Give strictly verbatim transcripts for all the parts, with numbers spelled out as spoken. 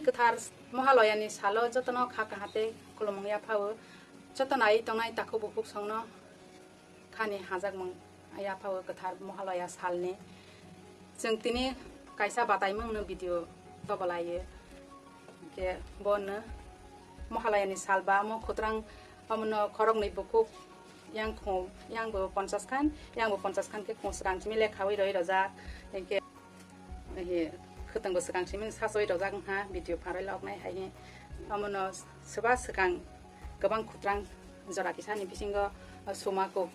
Kwthar Mohaloyani salo jotono kha kaham tei khulumung yaphao, joto nai tongnai takhuk bukhuk songno khani hajakmung yaphao kwthar Mohaloya salni. Chwng tini kaisa bataimungno video tobolaio. Hwnkhe bono Mohaloyani sal ba omo khutrang omono khoroknwi bukhuk yang khum, yang bo ponchas khan, yang bo ponchas khan khe khum swkang simi lekhawi roi rojak. Hwnkhe Ehe, khwtwng bo swkang simi sasoi rojak wngkha, video pharoi loknai hai. Omono swba swkang kwbang khutrang jora kisani bisingo suma kuk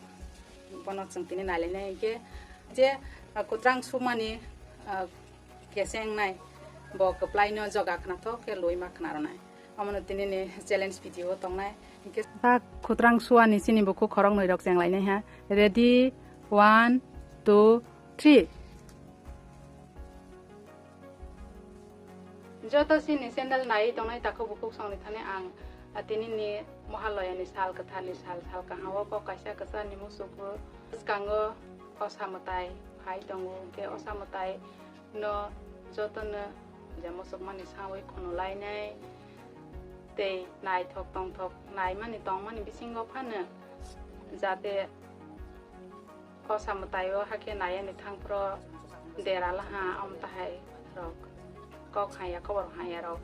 bono chwng tini nailainai hwnkhe je khutrang sumani keseng nai bo kwplaino joga khwnathok khe loi ma khwnaronai. Omono tinini challenge video o tongnai. Hwnkhe ta khutrang suani chini bukhuk khoroknwi rok chenglainai ha. Ready, one, two, three. Joto chini channel nai tongnai takhuk bukhuk songni thani ang, ah, tinini Mohaloyani sal kwtharni sal, sal kaham o kok kaisa kwcharni muchuk o bwskango kosa mwtai phai tongo, hwnkhe osa mwtai no jotono je muchukmani sawi khunu lainai tei naithok tongthok naimani tongmani bisingo phano jate kosa mwtai o hakhe nayani thangphro dera laha omtahai rok kok haya khobor haya rok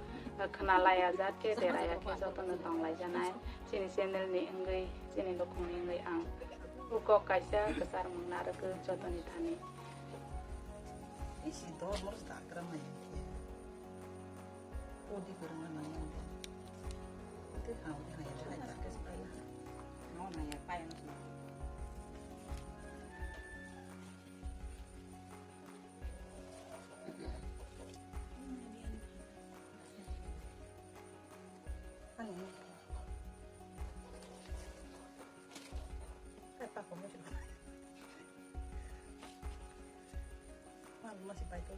khna laya jat khe dera ya khe jotono tong lai janai chini channel ni wngwi chini lukhung ni wngwi ang o kok kaisa kwchar mung narwk joto ni thani. Isi dor moro dakra mai khe. Odi kwrwngna nang nang de. Tei ha odi ha ya hai ta khe pai. No na ya pai no. Ani. Kai pa ko mo. Ma ma si pai ko.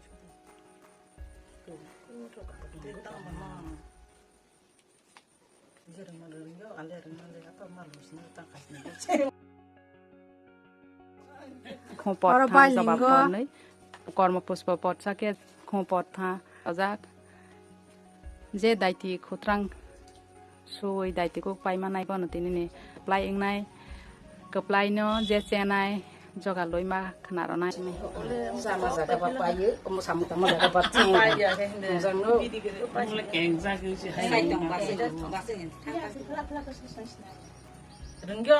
Khum pot tha joba pot nwi, kormo puspo pot sa khe khum pot tha ojak. Je daiti khutrang suwi daiti kuk pai manai bono tinini kwplai wngnai, kwplai no je chenai joga loi ma khna rwnai. Sama jaga ba payo, omo samung tangma jaga ba chwng. Mojang no. Rwngyo.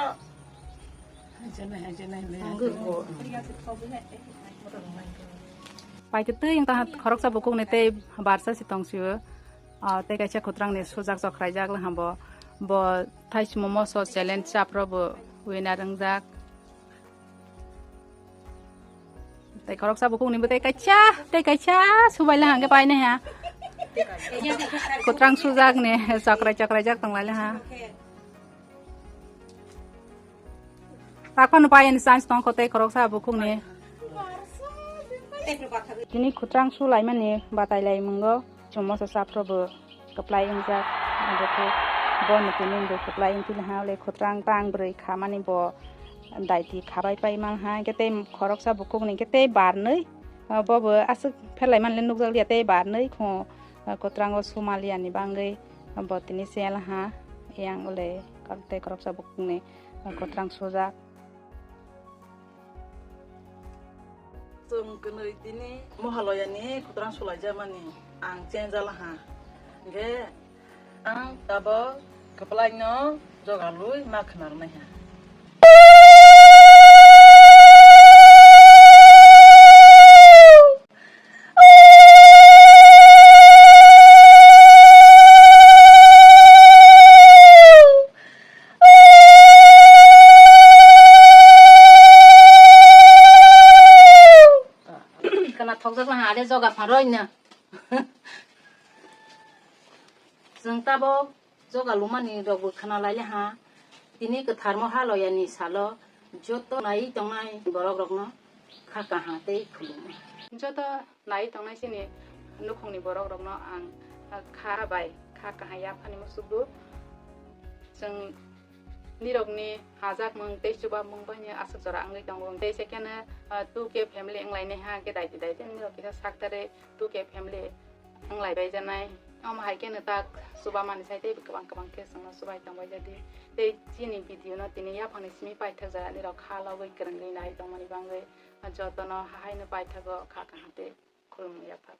Paitwi twi wng tongkha khoroksa bukhukni tei barsa si tongsio. Ah, tei kaisa khutrangni sujak chokraijak lwngha bo. Bo thaisimo moso challenge chapro bo winner wngjak. Tei khoroksa bukhukni bo tei kaisa, tei kaisa subai lwngha hwnkhe painaiha. Khutrang sujakni chokrai chokraijak tonglailwngha. Takhwno paiani chance tongkho tei khoroksa bukhukni. Tini khutrang sulaimani batailaimungo chwng moso chapro bo kwplai wngjak. Abo khe bono tini bo kwplai wngpili ha le khutrang tang bwrwi khamani bo daiti khabai pai man ha. Hwnkhe tei khoroksa bukhukni hwnkhe tei barnwi, ah, bobo aswk pherlai manle nukjakliya tei barnwi kho, ah, kwtrango sumaliyani bangwi bo tini sel ha. Yang le tei khoroksa bukhukni kwtwrang sujak. Chwng kwnwi tini Mohaloyani kwtwrang sulaijamani ang chenjala ha. Hwnkhe ang tabok kwplaino jogalwi ma khwnarwnai ha. Kana thokjak laha are joga pharo ina. Chwng tabok joga lumani rokbo khna lai ha. Tini kwthar Mohaloyani salo joto nai tongnai borok rokno kha kaham tei khulumo. Joto nai tongnai chini nukhungni borok rokno ang kha bai kha kaham yaphani muchukgo. Chwng nirokni hajakmung tei chubamung bai aswk jora wngwi tongo. Tei se kheno, ah, two K family wnglainai ha, hwnkhe daiti daiti nirok kisa sak tarwi two K family wnglai bai janai. Omo hai kheno tak chubamani sai tei kwbang kwbang khe chwngno chubai tongbai jadi. Tei chini video no tini yaphangni simi paithak jora nirok kha logwi kwrwngwi nai tongmani bagwi jotono haino paithago kha kaham tei khulumung yaphar.